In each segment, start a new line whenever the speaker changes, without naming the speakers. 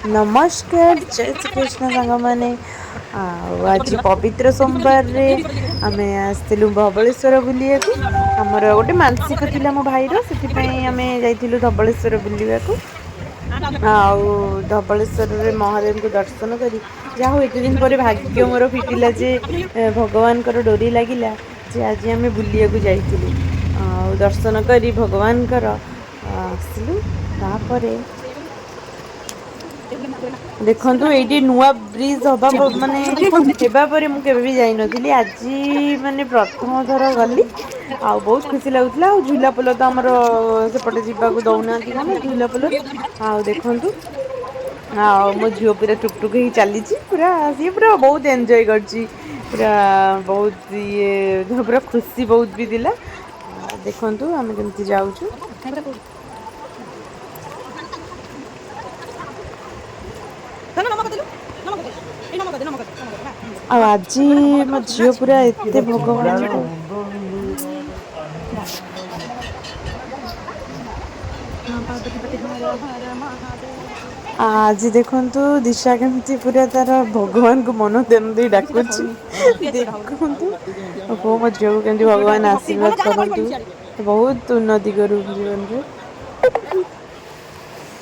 ନମସ୍କାର, ଜୟ ଶ୍ରୀକୃଷ୍ଣ ସାଙ୍ଗମାନେ। ଆଉ ଆଜି ପବିତ୍ର ସୋମବାରରେ ଆମେ ଆସିଥିଲୁ ଧବଳେଶ୍ୱର ବୁଲିବାକୁ। ଆମର ଗୋଟେ ମାନସିକ ଥିଲା ମୋ ଭାଇର, ସେଥିପାଇଁ ଆମେ ଯାଇଥିଲୁ ଧବଳେଶ୍ୱର ବୁଲିବାକୁ। ଆଉ ଧବଳେଶ୍ୱରରେ ମହାଦେବଙ୍କୁ ଦର୍ଶନ କରି ଯାହା ହଉ, ଏତେ ଦିନ ପରେ ଭାଗ୍ୟ ମୋର ଫିଟିଲା ଯେ ଭଗବାନଙ୍କର ଡୋରି ଲାଗିଲା ଯେ ଆଜି ଆମେ ବୁଲିବାକୁ ଯାଇଥିଲୁ। ଆଉ ଦର୍ଶନ କରି ଭଗବାନଙ୍କର ଆସିଲୁ। ତାପରେ ଦେଖନ୍ତୁ, ଏଇଠି ନୂଆ ବ୍ରିଜ ହବା ମାନେ ହେବା ପରେ ମୁଁ କେବେ ବି ଯାଇନଥିଲି। ଆଜି ମାନେ ପ୍ରଥମ ଥର ଗଲି ଆଉ ବହୁତ ଖୁସି ଲାଗୁଥିଲା। ଆଉ ଝୁଲା ପୋଲ ତ ଆମର ସେପଟେ ଯିବାକୁ ଦଉନାହାନ୍ତି କଣ ଝୁଲା ପୋଲରେ। ଆଉ ଦେଖନ୍ତୁ, ଆଉ ମୋ ଝିଅ ପୁରା ଟୁକ୍ ଟୁକ୍ ହେଇ ଚାଲିଛି। ପୁରା ସିଏ ପୁରା ବହୁତ ଏନ୍ଜୟ କରିଛି, ପୁରା ବହୁତ ଇଏ, ପୁରା ଖୁସି ବହୁତ ବି ଥିଲା। ଦେଖନ୍ତୁ ଆମେ କେମିତି ଯାଉଛୁ। ଆଉ ଆଜି ମୋ ଝିଅ ପୁରା ଏତେ ଭଗବାନଙ୍କୁ ଆଜି ଦେଖନ୍ତୁ, ଦିଶା କେମିତି ପୁରା ତାର ଭଗବାନଙ୍କୁ ମନ ଧ୍ୟାନ ଦେଇ ଡାକୁଛି। ଦେଖନ୍ତୁ ପୁଅ, ମୋ ଝିଅକୁ କେମିତି ଭଗବାନ ଆଶୀର୍ବାଦ କରନ୍ତୁ, ବହୁତ ଉନ୍ନତି କରୁ ଜୀବନରେ।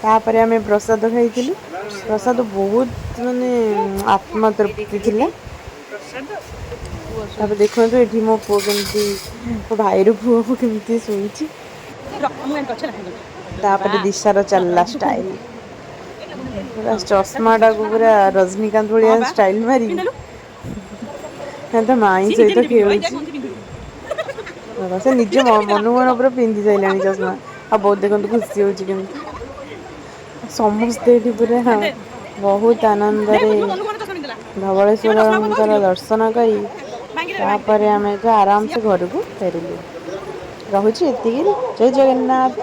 ତାପରେ ଆମେ ପ୍ରସାଦ ଖାଇଥିଲୁ। ପ୍ରସାଦ ବହୁତ ମାନେ ଆତ୍ମା ତୃପ୍ତି ଥିଲା। ତାପରେ ଦେଖନ୍ତୁ, ଏଠି ମୋ ପୁଅ କେମିତି, ମୋ ଭାଇର ପୁଅ କେମିତି ଶୋଇଛି। ତାପରେ ଦିଶାର ଚାଲିଲା ଷ୍ଟାଇଲ, ପୁରା ଚଷମାଟାକୁ ପୁରା ରଜନୀକାନ୍ତ ଭଳିଆ ଷ୍ଟାଇଲ ମାରି ତା ମାଇଁ ସହିତ ଖେଳୁଛି। ସେ ନିଜ ମନକୁ ମନ ପୁରା ପିନ୍ଧି ସାରିଲାଣି ଚଷମା। ଆଉ ବହୁତ ଦେଖନ୍ତୁ, ଖୁସି ହଉଛି କେମିତି। ସମସ୍ତେ ଏଠି ପୁରା ବହୁତ ଆନନ୍ଦରେ ଧବଳେଶ୍ୱରଙ୍କର ଦର୍ଶନ କରି ତାପରେ ଆମେ ଏଠୁ ଆରାମସେ ଘରକୁ ଫେରିଲୁ। ରହୁଛି ଏତିକି। ଜୟ ଜଗନ୍ନାଥ।